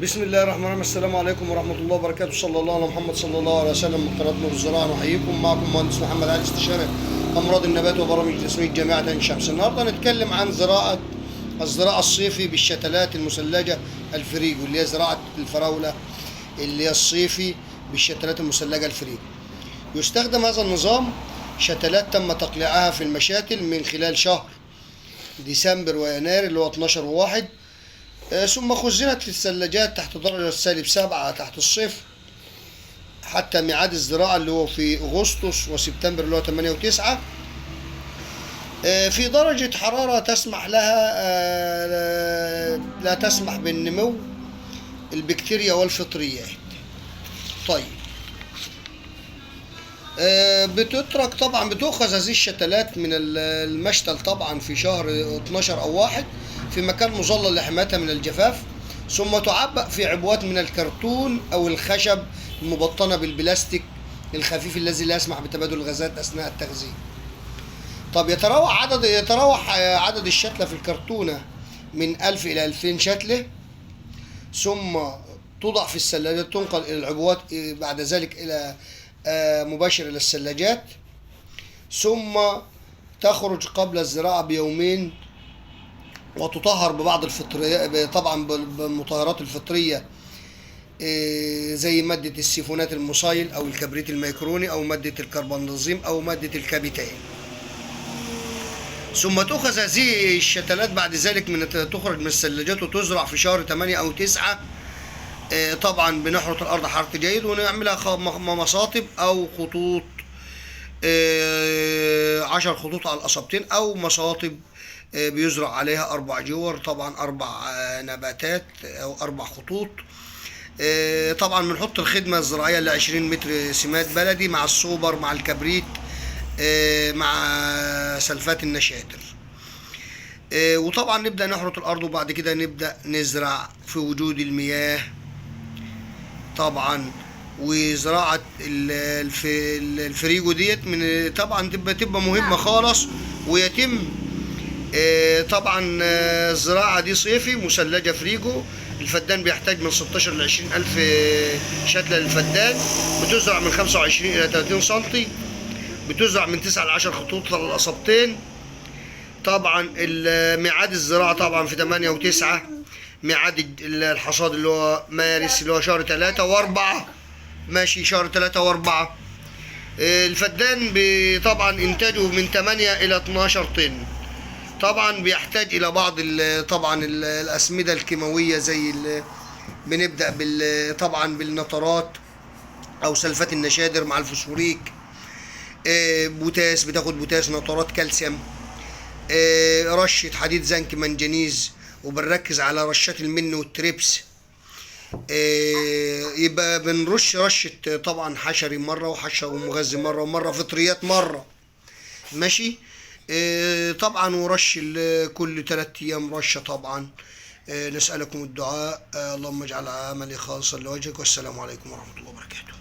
بسم الله الرحمن الرحيم. السلام عليكم ورحمة الله وبركاته. صلى الله على محمد صلى الله عليه وسلم. من قناة نور الزراعة نحييكم، معكم مهندس محمد علي استشاري أمراض النبات وبرامج تسميد جامعة عين شمس. النهارده هنتكلم عن الزراعة الصيفي بالشتلات المثلجة الفريجو، اللي هي زراعة الفراولة اللي هي الصيفي بالشتلات المثلجة الفريجو. يستخدم هذا النظام شتلات تم تقليعها في المشاتل من خلال شهر ديسمبر ويناير اللي هو 12 و1، ثم خزنت في الثلاجات تحت درجة -7 تحت الصفر حتى ميعاد الزراعة اللي هو في أغسطس وسبتمبر اللي هو 8 و9، في درجة حرارة تسمح لها لا تسمح بالنمو البكتيريا والفطريات. طيب بتترك طبعا، بتؤخذ هذه الشتلات من المشتل طبعا في شهر 12 أو 1 في مكان مظلل لحمايتها من الجفاف، ثم تعبأ في عبوات من الكرتون أو الخشب المبطنة بالبلاستيك الخفيف الذي لا يسمح بتبادل الغازات أثناء التخزين. طب يتراوح عدد الشتلة في الكرتونة من 1000 إلى 2000 شتلة، ثم توضع في الثلاجات، تنقل إلى العبوات بعد ذلك إلى مباشر إلى الثلاجات، ثم تخرج قبل الزراعة بيومين وتطهر ببعض الفطريات، طبعا بالمطهرات الفطرية زي مادة السيفونات المصايل أو الكبريت الميكروني أو مادة الكربندازيم أو مادة الكابيتان. ثم تؤخذ هذه الشتلات بعد ذلك من تخرج من الثلاجات وتزرع في شهر 8 أو 9. طبعا بنحرث الأرض حرث جيد ونعملها مصاطب أو خطوط، 10 خطوط على القصبتين أو مصاطب، بيزرع عليها 4 جور، طبعا 4 نباتات أو 4 خطوط. طبعا بنحط الخدمة الزراعية اللي 20 متر سماد بلدي مع السوبر مع الكبريت، مع سلفات النشاتر. وطبعا نبدأ نحرث الأرض وبعد كده نبدأ نزرع في وجود المياه طبعا. وزراعة الفريجو ديت من طبعا تبقى مهمة خالص، ويتم طبعا الزراعة دي صيفي مثلجة فريجو. الفدان بيحتاج من 16 ل 20 ألف شتلة للفدان، بتزرع من 25 إلى 30 سنتي، بتزرع من 9 ل 10 خطوط على القصبتين. طبعا ميعاد الزراعة طبعا في 8 و9، ميعاد الحصاد اللي هو مارس اللي هو شهر 3 و4، ماشي شهر 3 و4. الفدان طبعا إنتاجه من 8 إلى 12 طن. طبعا بيحتاج إلى بعض طبعا الأسمدة الكيماوية زي بنبدأ طبعا بالنترات أو سلفات النشادر مع الفوسفوريك، بوتاس، بتاخد بوتاس، نترات كالسيوم، رشة حديد زنك منجنيز، وبنركز على رشات المن والتريبس. يبقى بنرش رشة طبعا حشري مرة وحشري ومغذي مرة ومرة فطريات مرة، ماشي. طبعا ورش كل 3 أيام رشة طبعا. نسألكم الدعاء، اللهم اجعل عملي خالصا لوجهك، والسلام عليكم ورحمة الله وبركاته.